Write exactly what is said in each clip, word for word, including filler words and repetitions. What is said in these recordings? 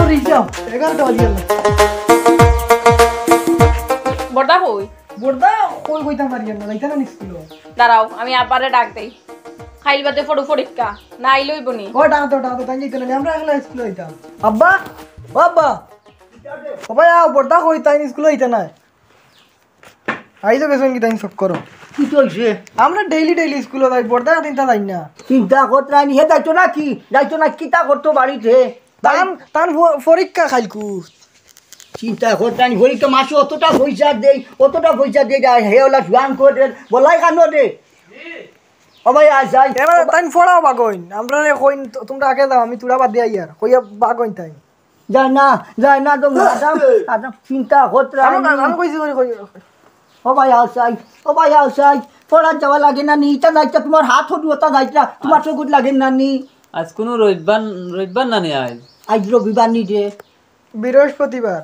আরে যাও, এগারোটা বাজিয়া গেল। বর্দা কই? বর্দা কই কইতাম পারি না, যাইতা না স্কুল। দাঁড়াও, আমি আব্বারে ডাক দেই। খাইল বাদে পড়ু পরীক্ষা, না আইলে অইবো নি? ও ডাক দাও, ডাক দাও, তাই যাইতে না, আমরা একলা স্কুল যাইতাম। আব্বা, ও আব্বা, ও ভাই আও, বর্দা কই, তাই স্কুল যাইতা না। আইলো বেসন কি তাই সব করো। কি চলছে? আমরা ডেইলি ডেইলি স্কুল যাই, বর্দা দিনটা যাই না। চিন্তা করতে রাইনি, হে যাইতো না কি? যাইতো না, কিতা করতো বাড়িতে? তান তান প- পরীক্ষা খাইলকু। চিন্তা করতে রাইনি, হরি তো মাসে অতটা পয়সা দেই, অতটা পয়সা দেই যায়, হে ওলা জুয়ান করে, বলাই কানো রে। ও ভাই, আয় যাই। এবার তাই পড়াও বাগইন, আমরা রে কইন তো- তোমরা আগে যাও, আমি তোরা বাদ দিয়ে আইয়ার কইয়া বাগইন তাই। যায় না, যায় না তো ম্যাডাম, ম্যাডাম, চিন্তা করতে আমি রাইনি। আমি কইছি কই কই। ও ভাই, আও চাই, ও ভাই, আও চাই, পড়ার যাওয়া লাগে না নি, ইটা যাইতে তোমার হাত হটু ওটা যাইতে তোমার চকুত লাগে না নি। আজ কোনো রবিবার, রবিবার না নি আজ? আজ রবিবার নি রে। বৃহস্পতিবার।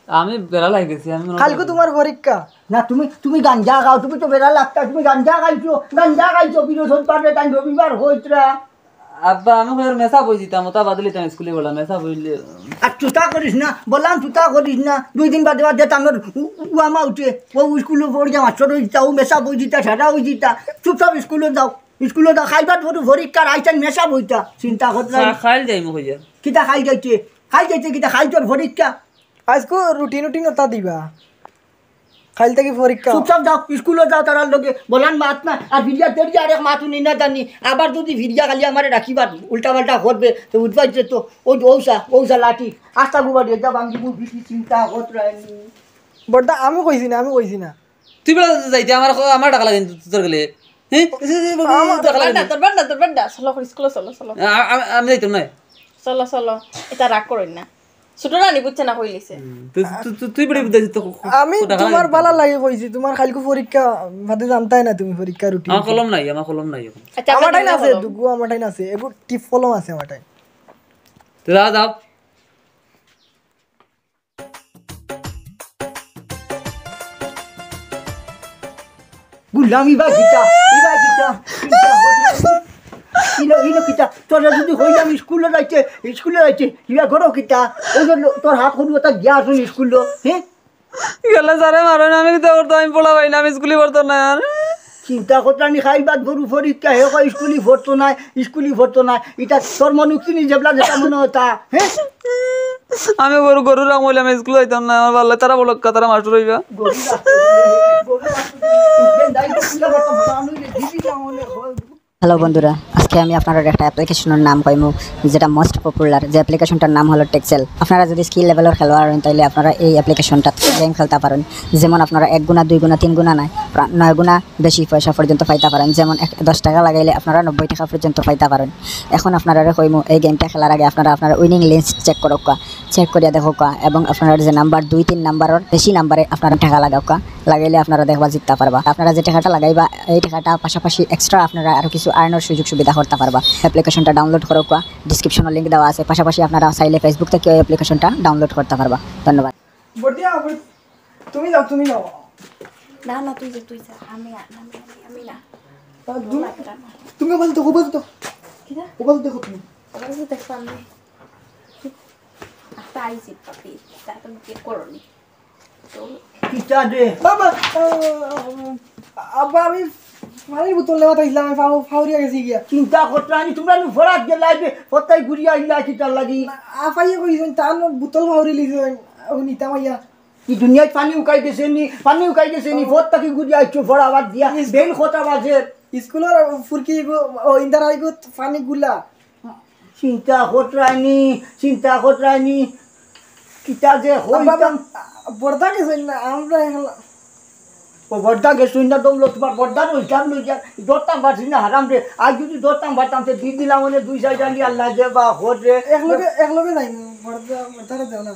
আমি বেড়া লাগি গেছি, আমি মনে কালকে করি- তোমার পরীক্ষা। না, তুমি, তুমি গাঞ্জা খাও, তুমি তো বেড়া লাগতা, তুমি গাঞ্জা খাইছো, গাঞ্জা খাইছো, বৃহস্পতিবার রে, তাই রবিবার হইতরা। আব্বা, আমি কই আর মেসা বই দিতাম, ওটা বাদে লিতাম স্কুলে বলা, মেসা বইলে। আর তুতা করিস না, বললাম তুতা করিস না, দুই দিন বাদে বাদে তানোর উ-, উয়ামা উঠে, ও স্কুলে পড়িয়া মাস্টার হয়ে দিতা, ও মেসা বই দিতা, সারা হয়ে দিতা, চুপচাপ স্কুলে যাও, স্কুলে যাও, খাইবার পরে পরীক্ষার আইতেন মেসা বইতা, চিন্তা করতে খা- খাইল যাইমু কইয়া। কিতা খাইল যাইতে, খাইল যাইতে কিতা খাইল তোর পরীক্ষা। আজকে রুটিন রুটিন ওটা দিবা। কাল থেকে পরীক্ষা। চুপচাপ যাও, স্কুলে যাও, তারার লগে বলান মাত না, আর ভিডিয়া দেরিয়া আরেক মাত উনি না জানি, আবার যদি ভিডিয়া খালি আমারে রাখিবার উল্টা পাল্টা করবে, তো উঠবাই যে তো, ওই যে ঔসা, ঔসা লাঠি, আস্তা গুবা দিয়ে যা ভাঙ্গি মুখ বিটি চিন্তা করতে রাইনি। বর্দা আমি কইছি না, আমি কইছি না। তুই বেড়া যাইতে আমার খ- আমার টাকা লাগে তোর গেলে। হ্যাঁ? আমার- টাকা লাগে দরবার না, না। দরবার না, দরবার না, চলো, করে স্কুলে চলো, চলো। আ- আ- আমি যাইতাম না। চলো, চলো, এটা রাগ করইন না। ছোট রানী বুঝছে না কইলিছে। তুই- তুই- তুই- তুই বেড়ে বিদায় দিতে খ- খ- আমি টাকা তোমার লাগে। বালা লাগে কইছি, তোমার কালকে পরীক্ষা, বাদে জানতাই না তুমি পরীক্ষা রুটিন। আমার কলম নাই, আমার কলম নাই এখন। আচ্ছা, আমার আপনার টাইম আছে, কলম। দুগু আমার টাইম আছে, এগু টিপ কলম আছে আমার টাইম। তো যা, যাও। গুলাম ইবা কিতা, ইবা কিতা, কিতা, ইলো, ইলো কিতা, তোরা যদি হইলাম স্কুলে যাইতে, স্কুলে যাইতে, ইবা করো কিতা, ওই যে লো- তোর হাত হলু ওটা গিয়া আসুন স্কুলে, হ্যাঁ? গেলে স্যারে মারো না, আমি কিতা করতাম, আমি পড়া পাই না, আমি স্কুলে পড়তাম না আর। চিন্তা করতে আমি খাই বাদ গরু পরীক্ষা, হে কয় স্কুলে পড়তো না, স্কুলে পড়তো না, এটা তোর মনে উঠছে নি যেবলা যেটা মনে হতা, হ্যাঁ? আমি গরু গরু রাম হইলে আমি স্কুলে যাইতাম না, আমার ভাল্লা তারা বলক তারা মাস্টার হইবা। গরু রাখতে, গরু রাখতে, দায়িত্ব চিন্তা করতাম, মানুষ দিদি না হলে হয়। হ্যালো বন্ধুরা, আজকে আমি আপনারারে একটা অ্যাপ্লিকেশনর নাম কইমু, যেটা মোস্ট পপুলার, যে অ্যাপ্লিকেশনটার নাম হলো টেক্সেল। আপনারা যদি স্কিল লেভেলর খেলোয়াড় হন, তাহলে আপনারা এই অ্যাপ্লিকেশনটাত গেম খেলতা পারেন। যেমন আপনারা এক গুণা, দুই গুণা, তিন গুণা নায়, প্রা- নয় গুণা বেশি পয়সা পর্যন্ত পাইতা পারেন। যেমন এক দশ টাকা লাগাইলে আপনারা নব্বই টাকা পর্যন্ত পাইতা পারেন। এখন আপনারারে কইমু, এই গেমটা খেলার আগে আপনারা আপনারা উইনিং লিস্ট চেক করউক্কা, চেক করিয়া দেখউক্কা, এবং আপনারা যে নাম্বার দুই তিন নাম্বারর বেশি নাম্বারে আপনারা টাকা লাগাউক্কা, লাগাইলে আপনারা দেখবা জিততা পারবা। আপনারা যে টাকাটা লাগাইবা, এই টাকাটা পাশাপাশি এক্সট্রা আপনারা আরো কিছু আর্নর সুযোগ সুবিধা করতা পারবা। অ্যাপ্লিকেশনটা ডাউনলোড করউক্কা, ডিসক্রিপশনে লিংক দেওয়া আছে। পাশাপাশি আপনারা চাইলে Facebook থেকে এই অ্যাপ্লিকেশনটা ডাউনলোড করতা পারবা। ধন্যবাদ। বর্দিয়া, তুমি যাও, তুমি যাও। না না, তুই যা, তুই যা। আমি আর- আমি আমি- আমি না। আর তুমি- তুমি ওপাশে দেখো, ওপাশে দেখো। কিরা? ওপাশে দেখো তুমি। ওরা তো দেখো আমি। আস্তে আইছি পাপি, তা তো বিয়ে করনি। তো কিতা রে? বাবা, আহ, আব্বা, আমি পানির বোতল নেওয়াত আইছিলাম, আমি ফাউ- ফাউরিয়া গেছি গিয়া। চিন্তা করতে আমি তোমরা নু ফরাত গেলাই বে, ফতাই ঘুরিয়া আইলা কিতার লাগি? আফাইয়ে কইছেন, তার বোতল ফাউরি লিছেন, ও নিতাম আইয়া। কি দুনিয়াত পানি উকাই গেছে নি? পানি উকাই গেছে নি? ফত থাকি ঘুরিয়া আইছো ফড়া বাদ দিয়া, বেল খতা বাজে। স্কুলর ফুরকি গো, ও ইন্দারাই গো, পানি গুলা। চিন্তা করতে রাইনি, চিন্তা করতে রাইনি। কিতা যে আব্বা, হইতাম। বর্দা গেছেন না, আমরা এখন ও বর্দা গেছুন না দৌলত, তোমার বর্দার হিসাব লই যা, ধরতাম পারছি না হারাম রে। আজ যদি ধরতাম পারতাম, তে দি দিলাম অনে দুই চাইর জালি আল্লাহ দে বা হর রে। একলগে, একলগে যাইমু, বর্দা, বর্দারে দেও না।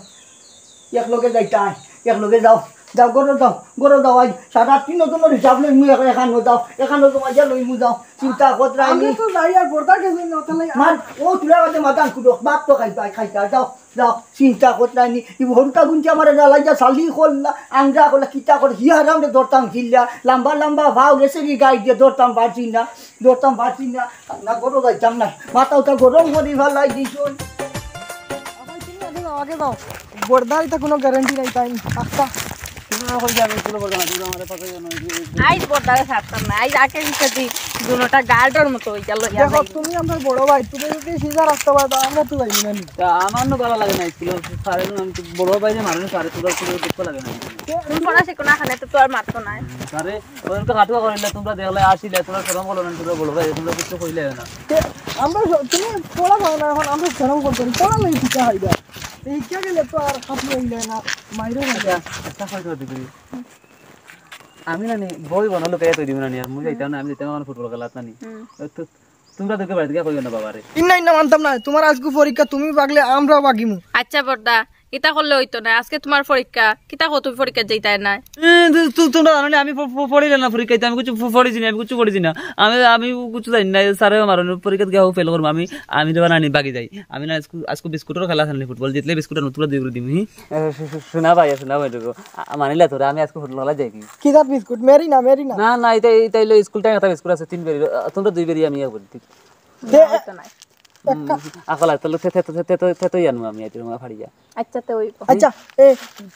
একলগে যাইতাম, একলগে যাও, যাও, গরো যাও, গরো যাও, আজ সারা তিন জনের হিসাব লইমু, এক-, এখানো যাও, এখানো তোমার যা লইমু যাও, চিন্তা করতে রাইনি। আমরা তো যাই আর বর্দা গেছেন না, তাহলে মার, ও তুলা বাদে মাদান কুদো, বাপ তো খাইতা, খাইতা, যাও, যাও, চিন্তা করতে রাইনি। ই হরুতা গুনতে আমার জ্বালাই যা সালি করলা, আংরা করলা, কিতা কর, হি হারাম রে ধরতাম খিল্লা, লম্বা লম্বা ভাও গেছে কি গাই দিয়ে ধরতাম পারছি না, ধরতাম পারছি না, না গরো যাইতাম না, মাথা উঠা গরম করি ভালাই দিছুন। আগে যাও, বর্দার ইতা কুনু গ্যারান্টি নাই, তাই আস্তা। তুমি না কইলে আমি স্কুলে পড়তাম না, তুমি আমার পাশে কেন? আইজ বর্দারে ছাড়তাম না, আইজ আগে পিছে দি দুনোটা গার্ডর মতো অইয়া লইয়া দেখো, যাই। তুমি আমার বড় ভাই, তুমি যদি সিধা রাস্তা পাও, তা আমরা তো যাইব না নি। তা আমার না ভালা লাগে না স্কুলে, স্যারে না, আমি তো বড় ভাই যে মানুষ, স্যারে তোরা কোনো দুঃখ লাগে না। তুমি পড়া শিখো না, এখানে তো তোর মারতো নাই। স্যারে, ওরকম তো হাঁটুয়া করিলে, তোমরা দেখলে আসিলে, তোমরা শরম করো না, তোমরা বড় ভাই, তোমরা কিছু কইলে না। তে, আমরা স-, তুমি পড়া পাও না, এখন আমরা শরম করতে পারি, পড়া লাগে শিখা হয় না। এই শিক্ষা গেলে তো আর হাত লইলে না, মাইরও লাগে। আচ্ছা, একটা কথা জিজ্ঞেস করি। আমি না নি, বই বনা লুকাইয়া তৈরি না নি, আর মুই যাইতাম না, আমি যাইতাম আমার ফুটবল খেলাত না নি। হুম। তো তোমরা তোকে বাড়ি থেকে কইও না বাবারে। ইন্না ইন্না মানতাম না, তোমার আজকে পরীক্ষা, তুমি পাগলে আমরাও পাগিমু। আচ্ছা বর্দা, ইতা করলে অইতো না, আজকে তোমার পরীক্ষা, কিতা কও তুমি পরীক্ষা যাইতায় না? এ, তু-, তু-, তোমরা জানো না, আমি প-, প-, পড়িলে না পরীক্ষাতে, আমি কিছু প-, পড়িছি না, আমি কিছু পড়িছি না, আমি, আমি কিছু জানি না, স্যারে আমার পরীক্ষা গিয়া ফেল করবো, আমি, আমি দেবার আনি বাকি যাই, আমি না আজকে, আজকে বিস্কুটের খেলা আছে না, ফুটবল জিতলে বিস্কুট আনো, তোমরা দুই করে দিমু, হি? এ, শু-, শু-, শোনা ভাই, শোনা ভাই, দেখো, আ-, আ-, মানিলা তোরা, আমি আজকে ফুটবল খেলা যাই কি? কিতা বিস্কুট? মেরি না, মেরি না। না, না, এটা, এটা হইলো স্কুল টাইম একটা বিস্কুট আছে, তিন বেরি, আ, তোমরা দুই বেরি, আমি এক বেরি, ঠিক? তে, না, অইতো নায়। হুম, আকলা, তাহলে তে, তে, তে, তে, তে, তে, তো জানো আমি, এটা তোমার ফাড়িয়া। আচ্ছা, তে অইব। আচ্ছা, এ,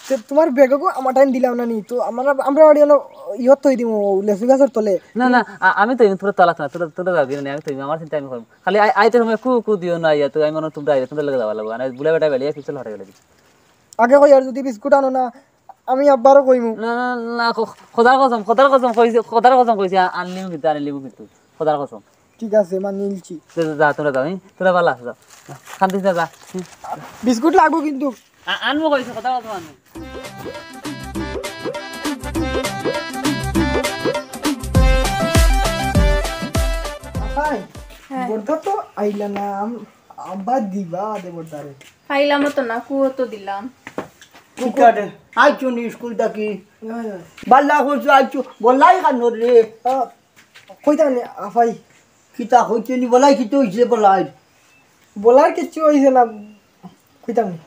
তে তোমার ব্যাগও আমার টাইম দিলাম না নি, তো আমরা, আমরা বাড়ি হলো ইয়ত থই দিমু, লেচু গাছর তলে। না, না, আ-, আমি তো এমনি তোরা তালাক না, তোরা, তোরা যাবি না, আমি তো এমনি আমার চিন্তা আমি করবো। খালি আই-, আইতে সময় কু, কু দিও না, ইয়া, তো আমি মনে হয় তোমরা আইলে, তোমরা লগে যাওয়া লাগবো। মানে, বুড়া বেটা বেলিয়া কিছু হঠাৎ গেলে। আগে কই, আর যদি বিস্কুট আনো না, আমি আব্বারও কইমু। না, না, না, খ-, খোদার কসম, খোদার কসম কইছি, খোদার কসম কইছি, আ-, আনলিমু কিন্তু, আনলিমু কিন্তু, খোদার কসম। ঠিক আছে, মানি নিলছি। যা, যা, যা, তোরা যাও, হুম? তোরা ভালা আছো, যাও। খান্দিস না, যা। হুম। বিস্কুট লাগবো কিন্তু। আ-, আনমু কইছি, খোদার কসম আনমু। আফাই, হ্যাঁ। বর্দা তো আইলা না, আম-, আব্বা দিবা দে বর্দারে। পাইলাম তো না, কুয়ো তো দিলাম। ঠিক আছে, আইছো নি স্কুল থাকি? হ্যাঁ, হ্যাঁ। বাল্লা করছো, আইছো, বলাই কানো রে? আ, কইতা নি, আফাই। কিতা কইতে নি, বলাই কিতা হইছে বলাই? বলার কিচ্ছু হইছে না, কইতাম নি।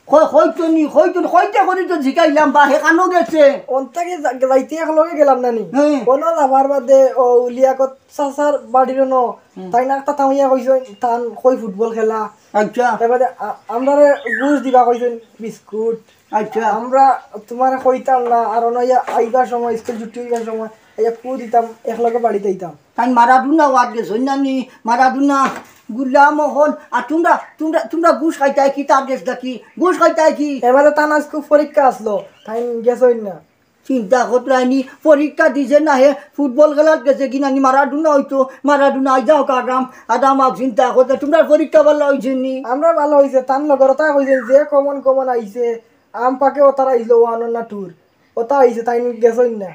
কই, কইতো নি, কইতো নি, কইতে করি তো জিকাইলাম, বা হে কানো গেছে? অন্তাকে যা-, যাইতে এক লগে গেলাম না নি? হ্যাঁ। কোনো যাবার বাদে ও উলিয়াকত চাচার বাড়ির ন, হুম। তাই না একটা থামিয়া কইছে, তান কই ফুটবল খেলা। আচ্ছা। এবারে আ-, আমরারে ঘুষ দিবা কইছেন বিস্কুট। আচ্ছা। আমরা তোমারে কইতাম না, আর অনইয়া আইবার সময়, স্কুল ছুটি হইবার সময়, আইয়া কু দিতাম, এক লগে বাড়িত আইতাম। তাই মারাডোনা ওয়ার্ড গেছইন না নি, মারাডোনা, গুলাম মোহন, আর তোমরা, তোমরা, তোমরা ঘুষ খাইতায় কি তার দেশ দেখি? ঘুষ খাইতায় কি? এবারে তান আজকে পরীক্ষা আসলো, তাই গেছইন না। চিন্তা কররায়নি, পরীক্ষা দিছে না হে, ফুটবল খেলাত গেছে কি না নি, মারাডোনা হইতো, মারাডোনা আই যাও কারাম, আদাম আগ চিন্তা করতে, তোমরা পরীক্ষা ভালা হইছে নি? আমরা ভালা হইছে, তান লগর তাই কইছে যে কমন কমন আইছে, আম পাকে ও তারা আইলো ওয়ান না টুর। ওটা আইছে, তাই গেছইন না।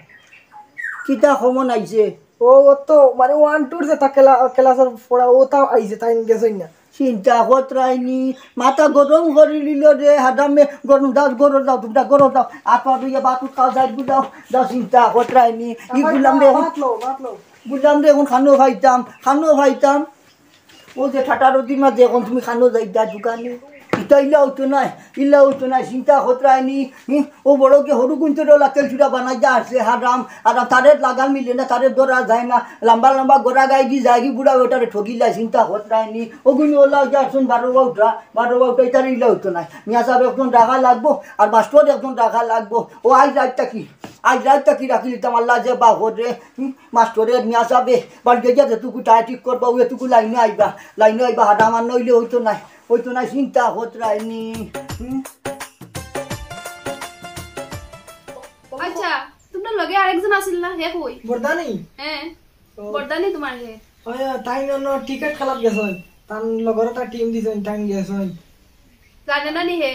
কিতা কমন আইছে? ও, ও তো মানে ওয়ান টুর যেটা ক্লা-, ক্লাসর পড়া, ওটা আইছে, তাই গেছইন না। চিন্তা কররায়নি, মাথা গরম করি নিল রে, হাদামে গরম দাও, গরম দাও, তোমরা গরম দাও, আপা দুইয়া বাপু খাও, যাই বুঝাও, দাও চিন্তা কররায়নি। ই আমার গুলাম রে এখন, ভাত লো, ভাত লো। গুলাম রে এখন খানো খাইতাম, খানো খাইতাম। ও যে ঠাটা রুটির মাঝে এখন তুমি খানো যাইতা দোকানে, ইটা ইলা হইতো নায়, ইলা হইতো নায়, চিন্তা কররায়নি। হুম, ও বড় কি হরু কুঞ্চর ওলা তেল চুড়া বানাই যা আছে, হারাম, আর তারে লাগাল মিলে না, তারে ধরা যায় না, লম্বা লম্বা গোড়া গায়ে গি যায় গি বুড়া ওটারে ঠগিলা, চিন্তা কররায়নি। ও গুনি ওলা যা শুন বারো বাউটা, বারো বাউটা ইতারে ইলা হইতো নায়। মিয়া সাহেব একজন রাখা লাগবো, আর মাস্টর একজন রাখা লাগবো। ও আজ রাত থাকি, আজ রাত থাকি রাখি দিতাম আল্লাহ যে বা হরে। হুম, মাস্টরে মিয়া সাবে, বাড়িতে গিয়া যেটুকু টাই ঠিক করবা, ওইটুকু লাইনে আইবা, লাইনে আইবা, হাঁটা আমার নইলে হইতো নাই, হইতো নাই, চিন্তা কররায়নি। হুম? আচ্ছা, তোমরা লগে আরেকজন আছিল না, হে কই? বর্দানি? হ্যাঁ, ও। বর্দানি তোমার হে? ওই, তাই অন্য ক্রিকেট খেলাত গেছইন, তান লগর একটা টিম দিছইন, তাই গেছইন। জানে না নি হে?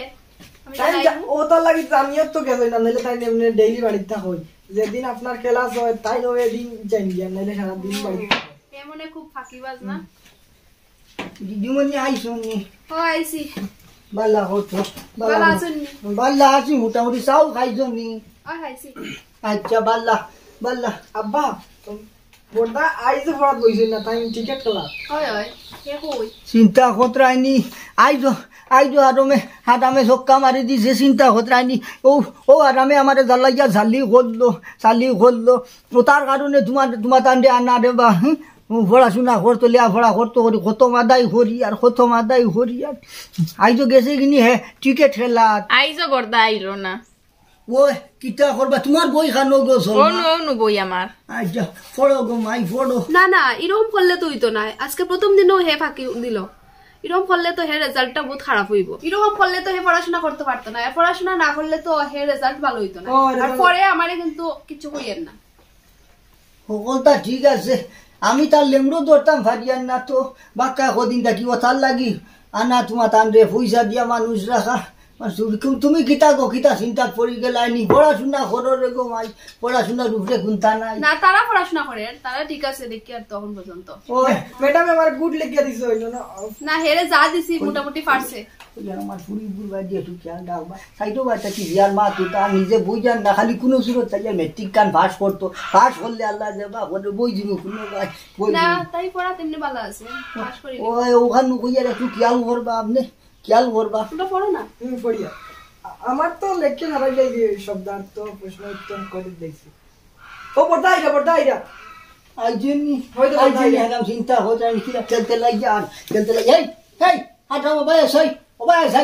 আমি তাই জানাই। ও তার লাগি জানিয়ে তো গেছইন না, নাইলে তাই এমনি ডেইলি বাড়িত থাকইন। যেদিন আপনার ক্লাস হয়, তাই ওই দিন যাইন গিয়া, নাইলে সারা দিন বাড়িত থাকইন। এ মনে খুব ফাঁকিবাজ না? হুম। দিদিমণি আইছো নি? ও, আইছি। বালা হতো, বালা ভালা হতো। আছো নি? বালা আছি, মোটামুটি চাও খাইছো নি? ও, খাইছি। আচ্ছা, বালা, বালা। আব্বা, তো বর্দা আইজ পড়াত বইছইন না, তাই ক্রিকেট খেলা। হয়, হয়। কে কই? চিন্তা কররায়নি, আইজ, আইজ আরামে, আরামে ছক্কা মারি দিছে, চিন্তা কররায়নি। ও, ও আরামে আমারে জ্বালাইয়া ঝালি করলো, ঝালি করলো। ও তার কারণে তোমার, তোমার তান্ডে আনা রে বা, হুম? ও পড়াশোনা করতো, লেখাপড়া করতো করি, কত মাদাই করি আর কত মাদাই করি আর। আইজও গেছে কিনি হে ক্রিকেট খেলাত। আইজও গর্দা আইলো না। ওই, কিতা করবা? তোমার বই খানো গো, সলমা? অনু, অনু বই আমার। আচ্ছা, পড়ো গো মাই, পড়ো। না, না, এরকম করলে তো হইতো না। আজকে প্রথম দিনও হে ফাঁকি দিল। এরকম করলে তো হে রেজাল্টটা বহুত খারাপ হইব। এরকম করলে তো হে পড়াশোনা করতে পারতো না। আর পড়াশোনা না করলে তো হে রেজাল্ট ভালো হইতো না। ও, আর রেজাল্ট পরে আমারে কিন্তু কিছু কইয়েন না। হকলতা ঠিক আছে, আমি তার লেমড়ো ধরতাম পারিয়ার না তো, বাক্কা কদিন থাকি ও তার লাগি আনা তোমা তান রে পয়সা দিয়া মানুষ রাখা। মানুষ তুমি, তুমি কিতা গো, কিতা চিন্তাত পড়ি গেলায় নি? পড়াশোনা করো রে গো মাই, পড়াশোনার উপরে কুন্তা নাই। না, তারা পড়াশোনা করে, তারা ঠিক আছে, দেখি আর তখন পর্যন্ত। ওই, ম্যাডাম আমার গুড লেখিয়া দিছে, হইল না? না, হেরে যা দিছি, মোটামুটি পারছে। বলে, আমার ফুরি বুড় বাদ দিয়ে একটু খেয়াল রাখবা। সাইডও বাচ্চা কি বিয়ার মা, তুই তো আর নিজে বই জান না, খালি কোনো সুরত চাইলে মেট্রিক কান পাস করতো, পাস করলে আল্লাহ দেবা, বলে বই দিব কোনো ভাই, বই না, দিব। তাই পড়া তেমনি ভালো আছে, পাস করি। ওই, ওখান কইয়ার একটু খেয়াল করবা আপনি, খেয়াল করবা। তোমরা পড়ো না। হুম, পড়িয়া। আ-, আমার তো লেখকে হারাই যাই গিয়ে শব্দার্থ, প্রশ্ন উত্তর করে দিয়েছি। ও, পড়তা আইরা, পড়তা আইরা। আইজনি, হয়তো আইজনি পড়তা আইরা। হেরাম চিন্তা হয়ে যায়, কি খেলতে লাগি আর খেলতে লাগি। এই, এই, হাঁটা বাবা, এসে, ও ভাই, এসে।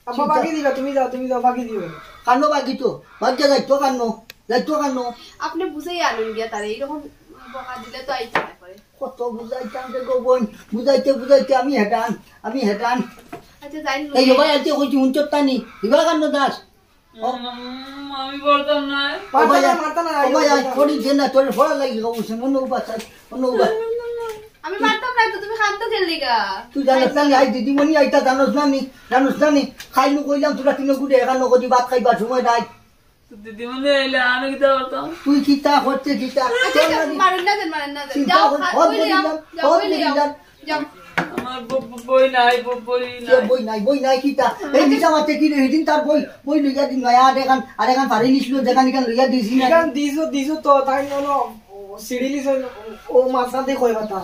আব্বা, বাকি দিবা, তুমি যাও, তুমি যাও, বাকি দিও। কানো বাকি তো, বাদ যা যাইতো কানো, যাইতো কানো। আপনি বুঝাই আনেন গিয়া তারে, এরকম বকা দিলে তো আইতে না করে। কত বুঝাইতাম রে গো বোন, বুঝাইতে বুঝাইতে আমি হেটান, আমি হেটান। আচ্ছা, যাই এই যে ভাই, আজকে কইছি হুনছত তানি, দিবা কানো দাস। উম, আমি বলতাম না। ও ভাই, মারতা না, মারতা না, ও ভাই, আই, আই, করি দে না, তোর ফড়া লাগি গো, বুঝছেন? অন্য উবা চাই, অন্য উবা। আমি মারতাম না তো, তুমি কান্দো কেন লিগা? তুই জানোস না নি, আই দিদিমণি আইতা জানোস না নি, জানোস না নি? খাইলু কইলাম, তোরা তিনো গুটে এখান নগদি ভাত খাইবার সময় নাই। তো দিদিমণি আইলে আমি কিতা করতাম? তুই কিতা করতে কিতা? আচ্ছা, আচ্ছা, মারেন না দেন, মারেন না দেন। চিন্তা যাও, কর, খা-, হদ বইলে যাও, বলিলাম, যাও, হদ বইলে যাও। বলিলাম। যাও। আমার ব-, ব-, বই নাই, ব-, বই কে নাই। বই নাই, বই নাই কিতা? এই নিশা মাতে কি রে, হিদিন তার বই, বই লইয়া দিন নাই, আর এখান, আর এখান ফাড়ি নিছিল, যেখান এখান লইয়া দিছি না। এখান দিছো, দিছো তো, তাই না, না, ও সিঁড়ি লিছে, ও মাঝখান দিয়ে কয় কথা।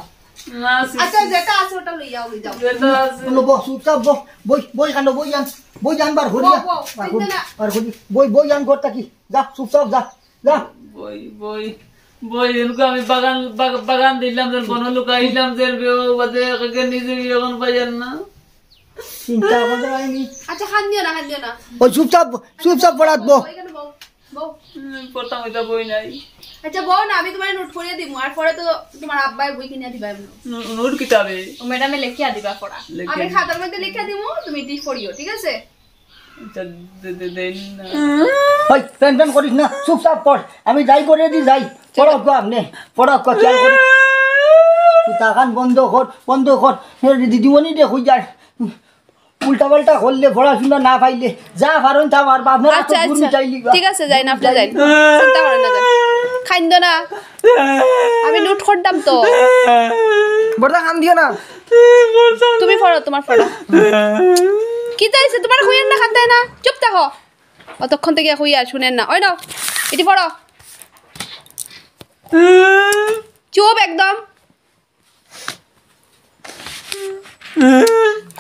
না, সি-, আচ্ছা, সি-, যেটা আছে ওটা লইয়া ওই যাও। যেটা আছে। বলো, বস, চুপচাপ বস, বই, বই কানো, বই আন, বই আন বার করিয়া। বউ, বউ, বার করি, চিন্তা না। বার করি। বই, বই আন ঘরটা কি? যা, চুপচাপ যা, যা। বই, বই, বই, এনকু আমি বাগান, বাগ-, বাগান দিলাম, যেন বন লুকাইলাম, যেন বেও বাদে একে নিজে এখন পাইয়ার না। চিন্তা করতে পারিনি। আচ্ছা, কান্দিও না, কান্দিও না। ওই চুপচাপ, চুপচাপ পড়াত বউ। ওইখানে বউ, বউ। হুম, পড়তাম ওইটা বই নাই। আচ্ছা, বউ না, আমি তোমার নোট করিয়া দিমু, আর পরে তো তোমার আব্বাই বই কিনে দিবা এমনি। নু-, নোট কিতাবে? ও ম্যাডামে লেখিয়া দিবা পড়া। লেখিয়া আমি দিবা। খাতার মধ্যে লেখিয়া দিমু, তুমি এটি পড়িও, ঠিক আছে? আচ্ছা, দে, দে, দেন না। ওই, প্যান প্যান করিস না, চুপচাপ পড়। আমি যাই করে দি, যাই। পড়ো গো আপনি, পড়ো গো, খেয়াল করি। তুই তাকান বন্ধ কর, বন্ধ কর। এ দিদিমণি রে, কই যার? উল্টা পাল্টা করলে, পড়াশোনা না পাইলে, যা পারুন তা পারবা। আপনারা তো আচ্ছা, গুরু আচ্ছা। চাইলি গো। ঠিক আছে, যাই না, আপনি যাই। চিন্তা করেন না, যান। খাইন্দ না। আমি নোট করতাম তো। বর্দা, কান্দিও না। তুমি পড়ো, তোমার পড়ো। কিতা হইছে? তোমার কইয়ের না, কান্দায় না। চুপ থাকো। অতক্ষণ থেকে কইয়ার, শুনের না। ওই নাও, এটি পড়ো। চুপ একদম।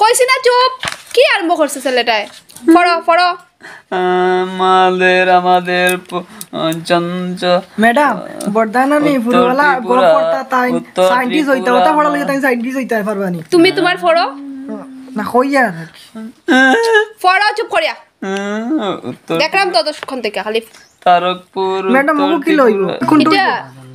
কইছি না চুপ? কি আরম্ভ করছে ছেলেটায়? পড়ো, পড়ো। আমাদের, আমাদের প-, চঞ্চ-, ম্যাডাম, বর্দা নানি, উত্তর ফুলওয়ালা, ত্রিপুরা, গল্প করতা তাই উত্তর scientist হইতা, ত্রিপুরা ওটা পড়া লাগে না। তাই scientist হইতা পারবা নি। তুমি তোমার পড়ো। না, কইয়া আর কি। পড়ো চুপ করিয়া। উম, উত্তর দেখলাম তো অতক্ষণ থেকে খালি। তারকপুর, ম্যাডাম, উত্তর ও কি লইব? ত্রিপুরা। কোনটা এটা,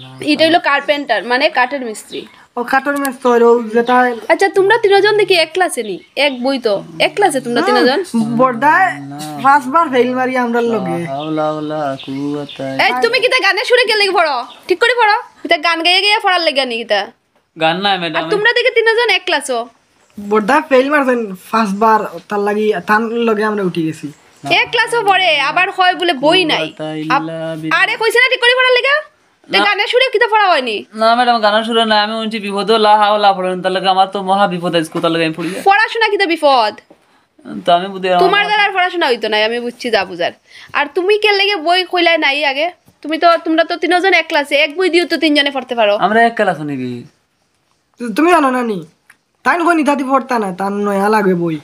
লইব? এটা হইলো কার্পেন্টার, মানে কাঠের মিস্ত্রি। ও, কাঠের মিস্ত্রি, ও যেটা আচ্ছা, তোমরা তিনজন দেখি এক ক্লাসে নি? এক বই তো, এক ক্লাসে তোমরা তিনজন? বর্দায় পাঁচবার ফেল মারি আমরার লগে। লা হাওলা ওয়ালা কুওয়াতা এই, তুমি কিতা গানে সুরে গেলে পড়ো? ঠিক করে পড়ো। কিতা গান গাইয়া গাইয়া পড়ার লেগে নি কিতা? গান নাই, ম্যাডাম। আর তোমরা দেখি তিনজন এক ক্লাসও। বর্দা ফেল মারছেন পাঁচবার, তার লাগি, তার লগে আমরা উঠি গেছি। এক ক্লাসও পড়ে, আবার কয় বলে বই নাই। আপ-, আরে কইছে না ঠিক করি পড়ার লেগা? তে না। গানের সুরে কিতা পড়া হয়নি? না, ম্যাডাম, গানের সুরে না, আমি শুনছি বিপদ, লা হাওলা পড়েন, তার লগে আমার তো মহা বিপদ আইজ, কোথার লগে আমি পড়ি? পড়াশোনা কিতা বিপদ? তো আমি বুঝি আমার তোমার দ্বারা আর পড়াশোনা হইতো না, আমি বুঝছি যা বুঝার। আর তুমি কে লেগে বই কইলায় নাই আগে? তুমি তো, তোমরা তো তিনজন এক ক্লাসে, এক বই দিও তো তিনজনে পড়তে পারো। আমরা এক ক্লাসে নিবি। তুমি জানো না নি? তাই নয় নিতাতি পড়তা না, তার নয়া লাগে বই।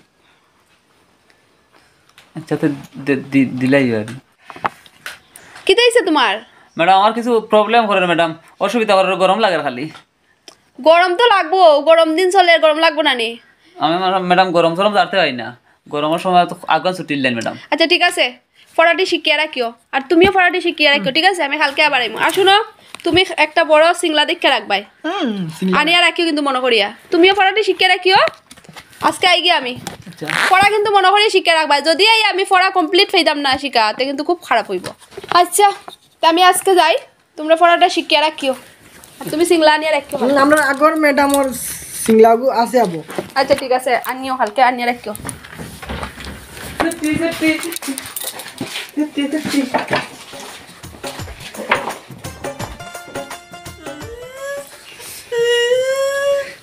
আচ্ছা, তো দে-, দি-, দিলাই আর। কিতা হইছে তোমার? ম্যাডাম, আমার কিছু প্রবলেম করে, ম্যাডাম, অসুবিধা করে, গরম লাগে খালি। গরম তো লাগবো, গরম দিন চলে, গরম লাগবো না নি? আমি ম্যাডাম, ম্যাডাম, গরম সরম জানতে পারি না, গরমের সময় তো আগুন ছুটির লাইন ম্যাডাম। আচ্ছা, ঠিক আছে, ফড়াটি শিখিয়া রাখিও, আর তুমিও ফড়াটি শিখিয়া রাখিও, ঠিক আছে? আমি কালকে আবার আইমু। আর শুনো, তুমি একটা বড় সিংলা দেখে রাখবাই, হুম, সিংলা। আনিয়া রাখিও কিন্তু মনে করিয়া। তুমিও ফড়াটি শিখিয়া রাখিও, আজকে আইগি আমি। আচ্ছা। ফড়া কিন্তু মনে করিয়া শিখিয়া রাখবাই, যদি এই আমি ফড়া কমপ্লিট পাইতাম না শিখা, তে কিন্তু খুব খারাপ অইবো। আচ্ছা, তে আমি আজকে যাই, তোমরা ফড়াটা শিখিয়া রাখিও, আর তুমি সিংলা আনিয়া রাখিও। হুম, আমরা আগর ম্যাডামর সিংলাগু আছে আবো। আচ্ছা, ঠিক আছে, আনিও, কালকে আনিয়া রাখিও।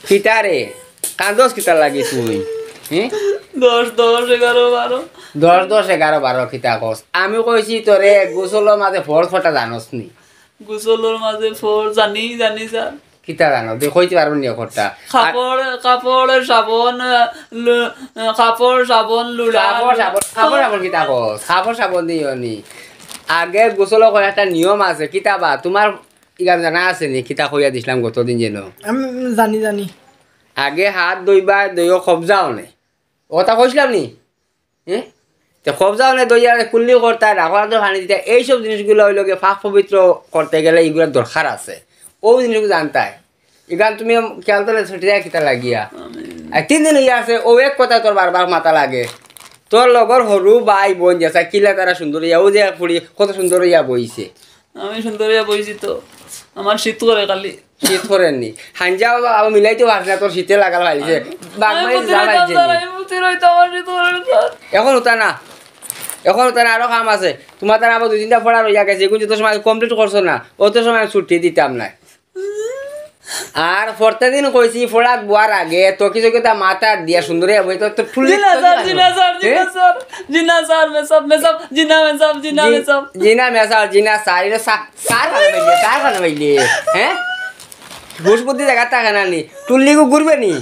কিতা রে, কান্দস কিতার লাগি তুই? হ্যাঁ? দশ, দশ, এগারো, বারো। দশ, দশ, এগারো, বারো কিতা কস? আমি কইছি তোরে গোসলর মাঝে ফরজ কটা জানস নি? গোসলর মাঝে ফরজ জানি, জানি স্যার। কিতা জানো? তুই কইতে পারবি নি কটা? কাপড়, কাপড়, সাবন, আহ, লু-, আহ, কাপড়, সাবন, লুড়া, কাপড়, লুড়া। সাবন, কাপড়, সাবন কিতা কস? কাপড়, সাবন দিও নি। আগে গোসল করার একটা নিয়ম আছে। কিতা বা? তোমার ইগান জানা আছে নি? কিতা কইয়া দিছিলাম গতদিন যেন? আমি জানি, জানি। আগে হাত ধইবা, ধইও কবজা অনে। ও কথা কইছিলাম নি? হ্যাঁ? তে কবজা অনে ধইয়া কুল্লি করতায়, রাখো আদর পানি দিতায়, এইসব জিনিসগুলা অইলো গিয়া পাক পবিত্র করতে গেলে ইগুলা দরকার আছে। ও জিনিসগুলা জানতায়। ইগান তুমি খেয়াল করলে ছুটি যায় কিতা লাগিয়া? আর তিন দিন অইয়া আছে, ও এক কথা তোর বারবার মাথা লাগে। তোর লগর হরু ভাই বোন যেসা কিলা তারা সুন্দর অইয়া, ও যে এক ফুড়ি কত সুন্দর অইয়া বইছে। আমি সুন্দর অইয়া বইছি তো, আমার শীত করে খালি। শীত করেনি। হাঞ্জা বাবা, আবার মিলাইতে পারছে না, তোর শীতে লাগাল ফালিছে। বাঘ আমি মারি বুদ্ধি যা রইতাম ফালিছে স্যার, নি। আমি বুদ্ধি রইতাম, আমার শীত করে স্যার। এখন ওটা না, এখন ওটা না, আরো কাম আছে। তোমার তারা আবার দুই তিনটা পড়া রইয়া গেছে, এগুলো যত সময় কমপ্লিট করছো না, অত সময় ছুটি দিতাম না। আর প্রত্যেকদিন কইছি, পড়াত বওয়ার আগে তো কিছু কথা মাথা দিয়া সুন্দর অইয়া বই, তো, তো ফুল জি না স্যার, জি না স্যার, জি না হ্যাঁ? স্যার, জি না স্যার, মেসাব, মেসাব, জি না মেসাব, জি না জি-, মেসাব। জি না মেসাব, জি না স্যার, এটা স্যার, স্যার কেনে পাইলে, স্যার কেনে পাইলে, হ্যাঁ? হুশ বুদ্ধি জাগাত থাকে না নি, টুল্লিগু ঘুরবে নি?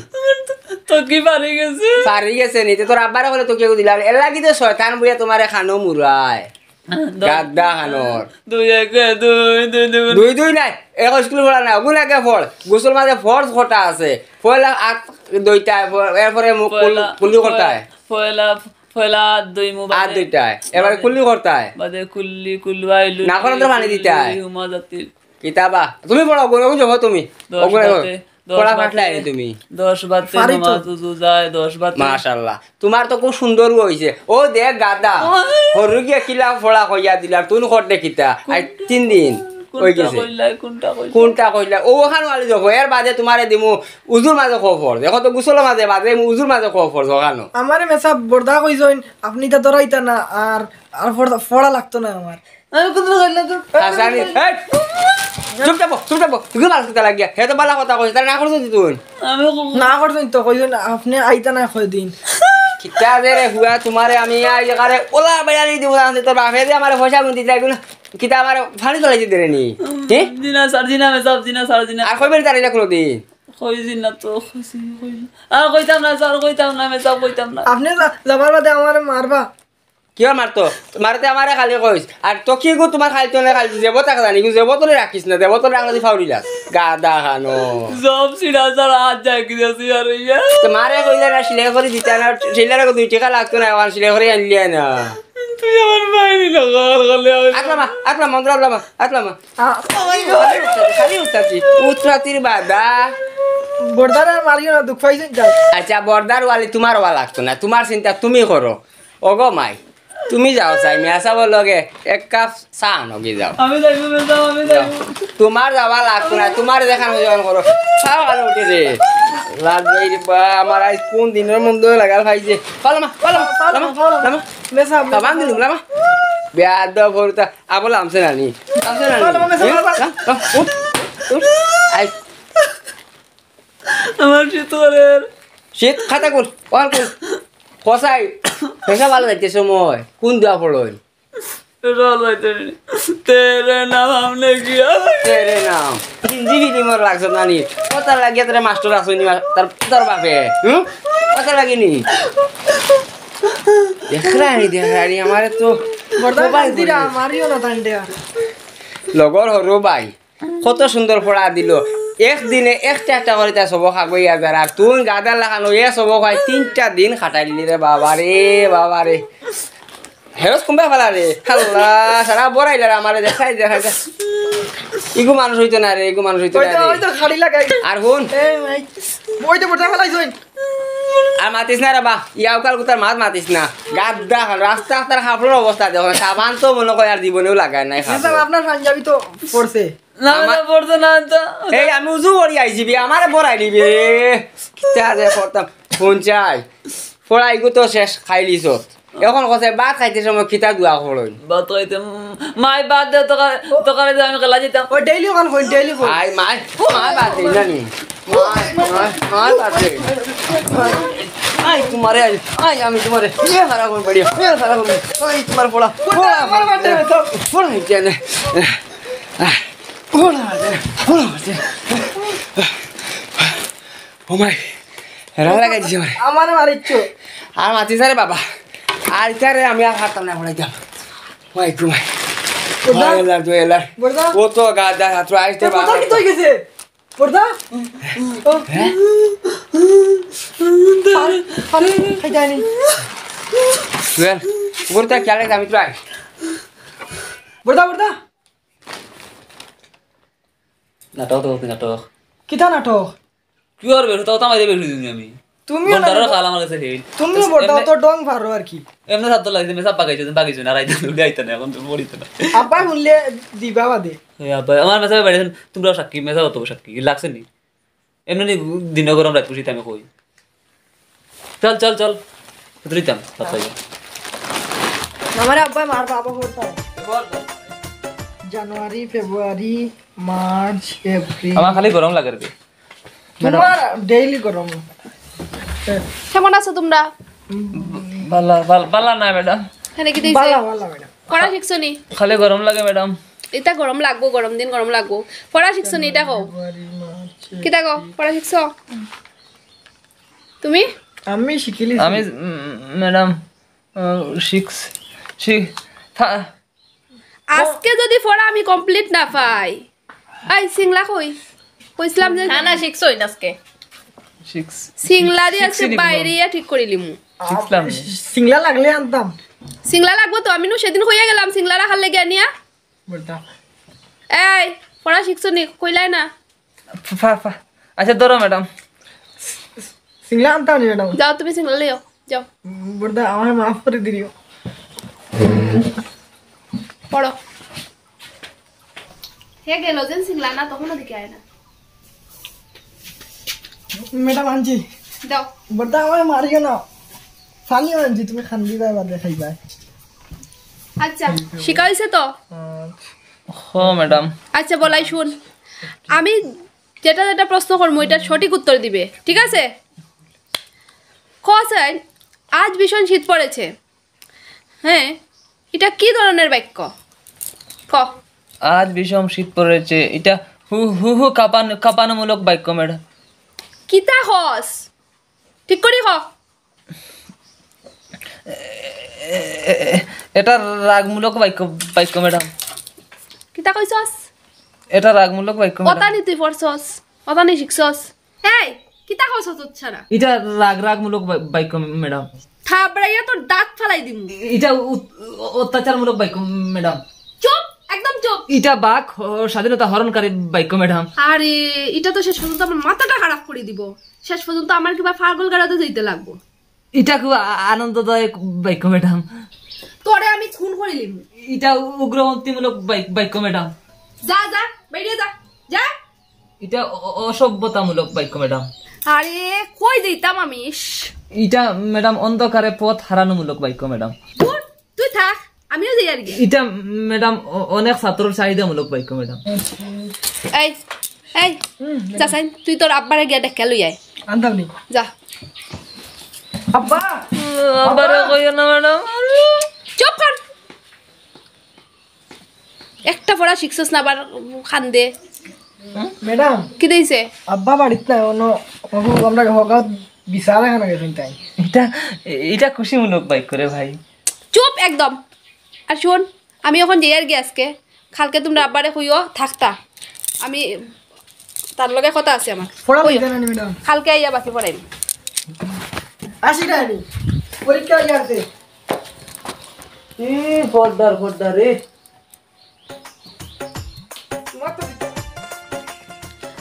তো কি পারি গেছে? পারি গেছে নি, তে তোর আব্বারে কইলে তো কেউ দিলা, এর লাগি তো শয়তান বুঝে তোমারে খানো মুরায়। হ্যাঁ, দশ, গাদ্দা খানোর। দুই একে দুই, দুই দুগুণে দুই দুই নাই, এখন স্কুল পড়া না, ওগুন আগে পড়। গোসল মাঝে ফরজ কটা আছে। পয়লা আত দুইটায়, প-, এরপরে মু-, কুল-, পয়লা, কুলি করতায়। পয়লা, পয়লা আত দুই মু আর বাদে, দুইটায়। এবারে বাদে, কুলি করতায়। বাদে কুল্লি, কুলওয়াইলু, না, এখন তো পানি দিতায়। হুমা জাতিল। কিতাবা? তুমি পড়ো, ওগুন, ওগুন যাবো তুমি। দশ ওগুন বাদে, দশ পড়া বাদে, ফাটলে আনি তুমি। দশ বাদে পারি তো। নমাজ উজু যায়, দশ বাদে। মাশাআল্লাহ। তোমার তো খুব সুন্দর অইছে। ও দেখ গাদা, ওই। হরু গিয়া কিলা ফড়া কইয়া দিলাম, তুই কর দে কিতা? আই তিন দিন কোনটা অই গেছে। কইলা, কোনটা কইলা? কোনটা কইলা? ও ওখান ওয়ালি যাবো, এর বাদে তোমারে দিমু উজুর মাঝে খবর। দেখো তো গোসলের মাঝে, বাদে উজুর মাঝে খবর, ওখানো। আমারে মেসাব বর্দা কইছইন, আপনি তা ডরাইতা না, আর, আর ফড়া, ফড়া লাগতো না আমার। আমি কুনু কইলাম না তো। হাসানি, এই! চুপ থাকো, চুপ থাকো। তুই কি বালা কথা লাগিয়া? হে তো বালা কথা কইছে, তারে না করছো তুই? আমি ক-, না করছইন তো, কইছইন আপনি আইতা না কয়দিন। কিতা যে রে হুয়া, তোমারে আমি আই যে কারে ওলা বাইরানি দিব না, তোর বাপে যে আমারে পয়সা গুন দিতে আইবো না। কিতা আমারে পানি তোলাই দিতে রে নি? হে? জি না স্যার, জি না মেসাব, জি না স্যার, জি না। আর কইবেন তারে এটা কোনোদিন? কইছি না তো, কইছি, কইছি। আর কইতাম না স্যার, কইতাম না মেসাব, কইতাম না। আপনি যা-, যাবার বাদে আমারে মারবা। কিয় মারতো? মারতে আমারে খালি কইস। আর তো কি গো তোমার খাইতো না খালি দেবতা জানি, কিন্তু দেবতরে রাখিস না, দেবতরে রাখলে তুই ফাউরিলাস। গাদা খানো। সব সিরা স্যার হাত যায় কি যাচ্ছি আর ইয়া। তো মারে কইলে না, সিলাই করে দিতে না, সিলাই করে দুই টাকা লাগতো না, এখন সিলাই করে আনলি না। তুই আমার বাইরে না, ঘর গলে আমি আকলামা, আকলামা, মন্ত্র আকলামা, আকলামা। আ- খালি উস্তাদি, খালি উস্তাদি। উত্তরাতির বাদা। বর্দারে আর মারিও না, দুখ পাইছেন যাও। আচ্ছা, বর্দার ওয়ালি তোমার ওয়া লাগতো না, তোমার চিন্তা তুমি করো। ওগো মাই, তুমি যাও চাই, মেসাবর লগে এক কাপ চা আনোগি যাও। আমি যাইবো, মেসাব, আমি যাও। যাইবো। তোমার যাওয়া লাগতো না, তোমার যেখান যেখান করো। চাও ভালো উঠে রে। লাল ভাই রে বা, আমার আজ কোন দিনের মধ্যে লাগাল খাইছে। পালো মা, পালো মা, পালো মা, পালো মা। মেসাব, বাবা, আমি দিলাম, লামা। বেয়াদব হরুতা, আবো লামছে নানি। লামছে নানি। পালো মা, মেসাব, হ্যাঁ? পালো মা। লাম, লাম, উঠ, উঠ। আই। আমার শীত করের। শীত খাতা কর, অল কর। কসাই, পেশা ভালো যাইতে সময়। কোন দোয়া পড়ইন? পেশা ভালো যাইতে নি। তেরে নাম হামনে কিয়া? তেরে নাম। হিন্দি ফিল্মর লাগছে নানি। কথা লাগিয়া তোর মাস্টার আছে নি, তার, তার বাপে। হুম? কথা লাগেনি? দেখরানি, দেখরানি, আমারে তো বর্দার কপাল কান্দিরা, করে। মারিও না তান্ডে আর। লগর হরো ভাই। কত সুন্দর পড়া দিল। একদিনে একটা একটা করি তার সবক আগুইয়া যার, আর তুই গাধার লাখান অউ এ সবক অয় তিনটা দিন খাটাইলি রে বাবা রে, বাবা রে। হেরস কুম্বা ফালা রে, আল্লাহ, সারা বড়াইলার আমারে দেখাই, দেখাই, দেখাই। ইগু মানুষ অইতো না রে, ইগু মানুষ অইতো না ওই তো, রে। ওই তো খাড়ি লাগাই। আর হুন। এ ভাই, ওই তো বড়া ফালাইছইন। আর মাতিস না রে বা, ইয়াউকাল কুতার মাত মাতিস না। গাদ্দা খান, রাস্তা তার কাপড়র অবস্থা দেখো, সাবান তো মনে কয় আর জীবনেও লাগায় নাই। আপনার পাঞ্জাবি তো পড়ছে। না, আমার না, পড়তো না তো। এই আমি উজু করি আইছি বে, আমারে পড়াই নিবে। কিতা যে করতাম, ফোন চাই। পড়াইগু তো শেষ, খাইলিছ। এখন কথা ভাত খাইতে সময় কিতা দোয়া করইন? ভাত খাইতে, উম, মাই ভাত দে, তোকে, তোকে দে, আমি খেলা যেতাম। ও ডেইলি ওখান কইন, ডেইলি কইন। আই মাই, মাই ভাত দেই না নি? মাই, মাই, মাই ভাত দেই। আই তোমারে, আই, আই আমি তোমারে, এ খারাপ করে বাড়ি, এ খারাপ করে। ওই তোমার পড়া, পড়া, আমার ভাত দে, তো। পড়া নিচে নে। পড়া মারছে, পড়া মারছে। ও মাই, রাগ লাগাই দিছে আমারে। আমারে মারিচ্ছ। আর মাতিস না রে বাবা। আর ইতারে আমি আর পারতাম না, পড়াইতাম। ওই ঘুমাই। বড়দা। ওই এলার, তুই এলার। বড়দা। ও তো গাদা ছাত্র আইতে বড়দা বাবা। কি তো হয়ে গেছে? বড়দা? ও। হ্যাঁ? পানি, পানি, খাই যায়নি। জুয়েল, উপরে তার খেয়াল রাখতে আমি প্রায়। বড়দা, বড়দা। নাটক তো করতে নাটক। কিতা নাটক? কি আর বেরো, তাও তো আমাদের বেরো দিন আমি। তুমিও না বন্ডারও বেরো। খাল আমার কাছে হেইল। তুমিও তো বড়দা, এমনি তো ডং পারো আর কি। এমনি সাত লাগছে, মেসা পাকাইছো, পাকাইছো না, রাইতে উঠে আইতা না, এখন তো পড়িত না। আব্বা শুনলে দিবা বাদে। এই আব্বা, আমার মেসা বাইরে আছেন, তোমরাও সাক্ষী, মেসা অত সাক্ষী, লাগছে নি? এমনি নি দিনে গরম রাত খুশিতে আমি কই। চল, চল, চল। তুলিতাম, সাত লাগবে। আমারে আব্বা মার বাবা করতে হয়। জানুয়ারি, ফেব্রুয়ারি, মার্চ, এপ্রিল। আমার খালি গরম লাগে রে। তোমার ডেইলি গরম। কেমন আছো তোমরা? বালা, বালা, বালা না, ম্যাডাম। এখানে কি দিছে? বালা, বালা, ম্যাডাম। পড়া শিখছো নি? খালি গরম লাগে, ম্যাডাম। এটা গরম লাগবো, গরম দিন গরম লাগবো। পড়া শিখছো নি, এটা কও। ফেব্রুয়ারি, মার্চ, কিতা কও? পড়া শিখছো? তুমি? আমি শিখিলি। আমি, উম, ম্যাডাম, আহ, শিখছ-, শি-, থা-, আজকে যদি পড়া আমি কমপ্লিট না পাই, এই সিংলা কই? কইছিলাম যে না, না, শিখছই না আজকে। শিখছ-, সিংলা দিয়ে আজকে শিখছি নি বাইরে কোনো। ইয়া ঠিক করিলিমু। শিখছিলাম না। সিংলা লাগলে আনতাম। সিংলা লাগবো তো, আমি নু সেদিন কইয়া গেলাম, সিংলা রাখার লেগে আনিয়া। বলতা। এই, পড়া শিখছো নি? কইলাই না। ফা-, ফা-, আচ্ছা, ধরো, ম্যাডাম। সিংলা আনতাম নি, ম্যাডাম। যাও, তুমি সিংলা লইও, যাও। বর্দা, আমারে মাফ করি দিও। পড়ো। হে গেল যেন সিংলা না, তখনও দেখে আয় না। ম্যাডাম, আনছি। দাও। বর্দা, আমারে মারিও না। পানিও আনছি, তুমি খান্দি বাবা দেখাইবা। আচ্ছা, শিখা হইছে তো? আচ্ছা। হ, ম্যাডাম। আচ্ছা, বলাই শুন, আমি যেটা যেটা প্রশ্ন করবো, এটার সঠিক উত্তর দিবে, ঠিক আছে? ক স্যার, আজ ভীষণ শীত পড়েছে। হ্যাঁ, এটা কি ধরনের বাক্য? ক। আজ ভীষণ শীত পড়েছে, এটা হু হু হু কাঁপান-, কাঁপানোমূলক বাক্য, ম্যাডাম। কিতা কস? ঠিক করি ক। এ-, এ-, এটা রাগমূলক বাক্য, বাক্য, ম্যাডাম। কিতা কইছস? এটা রাগমূলক বাক্য, ম্যাডাম। অতানি তুই পড়ছস, অতানি শিখছস। এই, কিতা কইছস তোর ছাড়া? এটা রাগ, রাগমূলক বা-, বাক্য, ম্যাডাম। থাবড়াইয়া তোর দাঁত ফালাই দিমু। এটা উত-, অত্যাচারমূলক বাক্য, ম্যাডাম। চুপ, একদম চুপ। এটা বাক হ-, স্বাধীনতা হরণকারী বাক্য, ম্যাডাম। আরে, এটা তো শেষ পর্যন্ত আমার মাথাটা খারাপ করি দিব। শেষ পর্যন্ত আমার কিবা পাগল গাড়াতে যাইতে লাগবো। এটা খুব আ-, আনন্দদায়ক বাক্য, ম্যাডাম। তোরে আমি খুন করিলিমু। এটা উগ্রপন্থীমূলক বাক-, বাক্য, ম্যাডাম। যা, যা, বাইরে যা, যা। এটা অ-, অ-, অসভ্যতামূলক বাক্য, ম্যাডাম। আরে, কই যাইতাম আমি? ইস। এটা, ম্যাডাম, অন্ধকারে পথ হারানোমূলক বাক্য, ম্যাডাম। দূর, তুই থাক, আমিও যাই আর কি। এটা, ম্যাডাম, অ-, অনেক ছাত্রর চাহিদামূলক বাক্য, ম্যাডাম। এই, এই, যা সাইন, তুই তোর আব্বারে গিয়া ডেকে লই আয়। আনতাম নি। যা। আব্বা! আব্বারে কইও না, ম্যাডাম। চুপ কর। একটা পড়া শিখছস না, আবার কান্দে। ম্যাডাম। কিতা অইছে? আব্বা বাড়িত নাই, অনো, অনো আমরা হগাত বিচার এখানে গেছেন তাই। এটা, এটা খুশিমূলক বাক্য রে ভাই। চুপ একদম। আর শুন, আমি অখন যাইয়ার গি আজকে, কালকে তুমরা আব্বারে কইও থাকতা। আমি তার লগে কথা আছে আমার। পড়া কইও। বুঝতে না ম্যাডাম। কালকে আইয়া বাকি পড়াইম। আসি না আমি। পরীক্ষা আইয়া আছে। ই ফর্দার ফর্দার রে।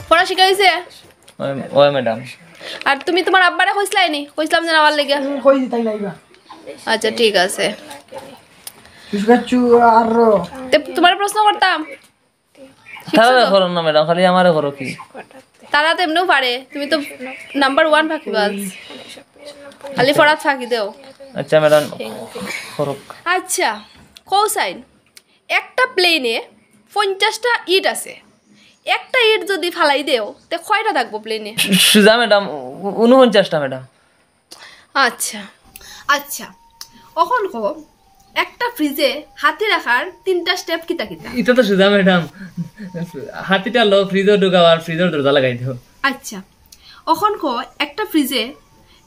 পড়া শিখাইছে? ওই ম্যাডাম। আর তুমি তোমার আব্বারে কইছলায় নি? কইছলাম যে আমার লেগে। কই দিতাই নাইবা। আচ্ছা, ঠিক আছে। বুঝছো আর তে তোমার প্রশ্ন করতাম। তারা করো না ম্যাডাম, খালি আমারে করো কি? তারা তো এমনিও পারে, তুমি তো নাম্বার ওয়ান ফাঁকিবাজ। খালি পড়াত ফাঁকি দেও। আচ্ছা ম্যাডাম, করুক। আচ্ছা, কোসাইন, একটা প্লেনে পঞ্চাশটা ইট আছে, একটা ইট যদি ফালাই দেও, তে কয়টা থাকবো প্লেনে? সুজা ম্যাডাম, উ- ঊনপঞ্চাশটা ম্যাডাম। আচ্ছা, আচ্ছা, অখন কও, একটা ফ্রিজে হাতি রাখার তিনটা স্টেপ কিতা কিতা? এটা তো সুজা ম্যাডাম, হাতিটা লো, ফ্রিজও ঢুকাও আর ফ্রিজের দরজা লাগাই দেও। আচ্ছা, অখন কও, একটা ফ্রিজে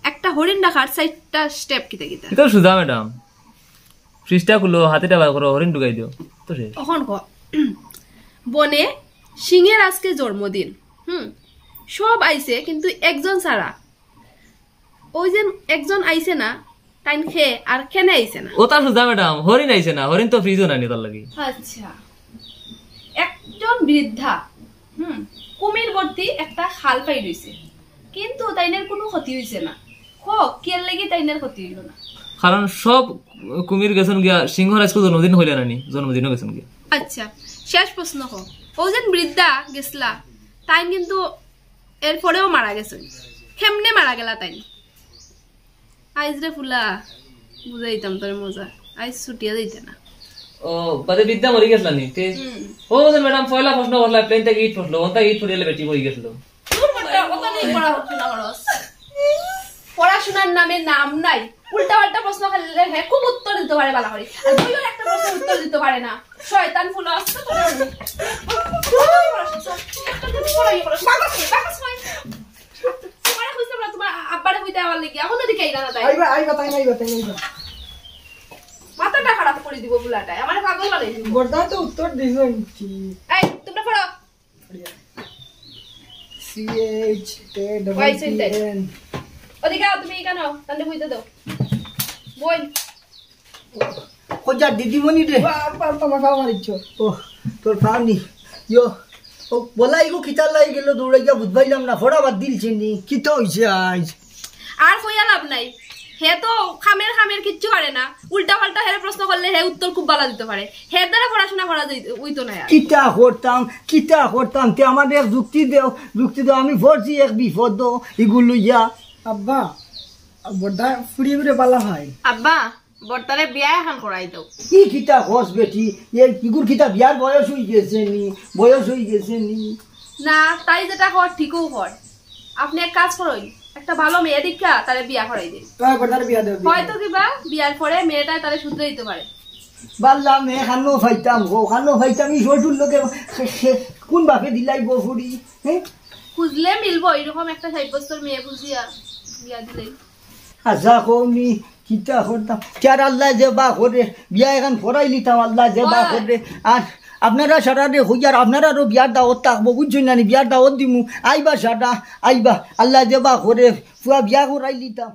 একটা হরিণ রাখার চারটা স্টেপ কিতা কিতা? এটা সুজা ম্যাডাম, ফ্রিজটা খুলো, হাতিটা বার করো, হরিণ ঢুকাই দিও, তো শেষ। অখন কও, বনে সিংহের আজকে জন্মদিন। হুম, সব আইছে কিন্তু একজন ছাড়া। ওই যে একজন আইছে না, তাইন খে আর কেনে আইছে না? ওটা সুজা ম্যাডাম, হরিণ আইছে না, হরিণ তো ফ্রিজও নানি তার লাগি। আচ্ছা, একজন বৃদ্ধা, হুম, কুমির ভর্তি একটা খাল পাই রইছে, কিন্তু তাইনের কোনো ক্ষতি হইছে না। হ, কিয়ার লাগি তাইনের ক্ষতি হইল না? কারণ সব কুমির গেছেন গিয়া, সিংহর আজকে জন্মদিন হইলে নানি, জন্মদিনও গেছেন গিয়া। আচ্ছা, শেষ প্রশ্ন হ, ও যেন বৃদ্ধা গেছলা, তাই কিন্তু এরপরেও মারা গেছে। কেমনে মারা গেলা তাই? আইজ রে ফুলা, বুঝাইতাম তোর মজা, আইজ ছুটিয়া যাইতে না। ও, বাদে বিদ্যা মরি গেছলা নি তে? হুম। ও যে ম্যাডাম, পয়লা প্রশ্ন করলা, প্লেন থেকে ইট পড়লো, ওটা ইট পড়িয়ালে বেটি মরি গেছিল। তোর মনটা অত নেই পড়া হচ্ছে না খরচ। পড়াশোনার নামে নাম নাই, উল্টা পাল্টা প্রশ্ন করলে হে খুব উত্তর দিতে পারে বালা করে। আর বইয়ের একটা প্রশ্ন উত্তর দিতে পারে না। শয়তান ফুলা আসছে তোর। একটা দিন পড়াই পড়া। বাকস হয়, বাকস হয়। তোমারে কইছিলাম না, তোমার আব্বারে কইতে আমার লাগি। এখন যদি কেইলা না তাই। আইবা, আইবা, তাই না, আইবা, তাই না, আইবা। মাথাটা খারাপ করে দিব বুলাটায়। আমার পাগল বানাই দিব। বর্দা তো উত্তর দিছইন কি? এই, তোমরা পড়ো। C H A double Y T centre. N. ওদিকে আও, তুমি এখানে আও, তাহলে বুঝতে দাও। বই। খোঁজা দিদিমণি রে। বাবা, তোমার পাও মারিছ। ও, তোর পাও নি। ইয়ো। ও, বলাই গো, কিতা লাগি গেল দৌড়াইয়া, বুঝ পাইলাম না। ফোড়া বাদ দিলছে নি। কিতা হইছে আইজ? আর কইয়া লাভ নাই। হে তো খামের খামের কিচ্ছু পারে না। উল্টা পাল্টা হেরে প্রশ্ন করলে হে উত্তর খুব বালা দিতে পারে। হের দ্বারা পড়াশোনা করা যাই-, হইতো না আর। কিতা করতাম, কিতা করতাম? তে আমার এক যুক্তি দেও, যুক্তি দেও। আমি পড়ছি এক বিপদ, ইগু লইয়া। আব্বা, বড়দা ফুড়ি ঘুরে বালা হয়। আব্বা, বর্তারে বিয়া এখন করাই দাও। ই কিতা কস বেটি? এ ইগুর কিতা বিয়ার বয়স হই গেছে নি? বয়স হই গেছে নি? না, তাই যেটা কর ঠিকও কর। আপনি এক কাজ করইন, একটা ভালো মেয়ে দেখা তারে বিয়া করাই দিন। তাই বড়দার বিয়া দেব। হয়তো কিবা বিয়ার পরে মেয়েটায় তারে শুধরে দিতে পারে। বাল্লা মেয়ে খানো ফাইতাম, হো খানো ফাইতাম, ই ছোটুর লোকে সে, সে কোন বাপে দিলাই বফুরি? হ্যাঁ? খুঁজলে মিলবো, এরকম একটা ষাট বছর মেয়ে খুঁজিয়া বিয়া দিলে। আচ্ছা, কৌনি, কিতা করতাম? কে আর আল্লাহ যে বা করে, বিয়া এখন করাই নিতাম, আল্লাহ যে বা করে। আর আপনারা সারা রে হই, আর আপনারারও বিয়ার দাওয়াত থাকবো, বুঝছইন না নি? বিয়ার দাওয়াত দিমু, আইবা সারা, আইবা, আল্লাহ যে বা করে, পুয়া বিয়া করাই নিতাম।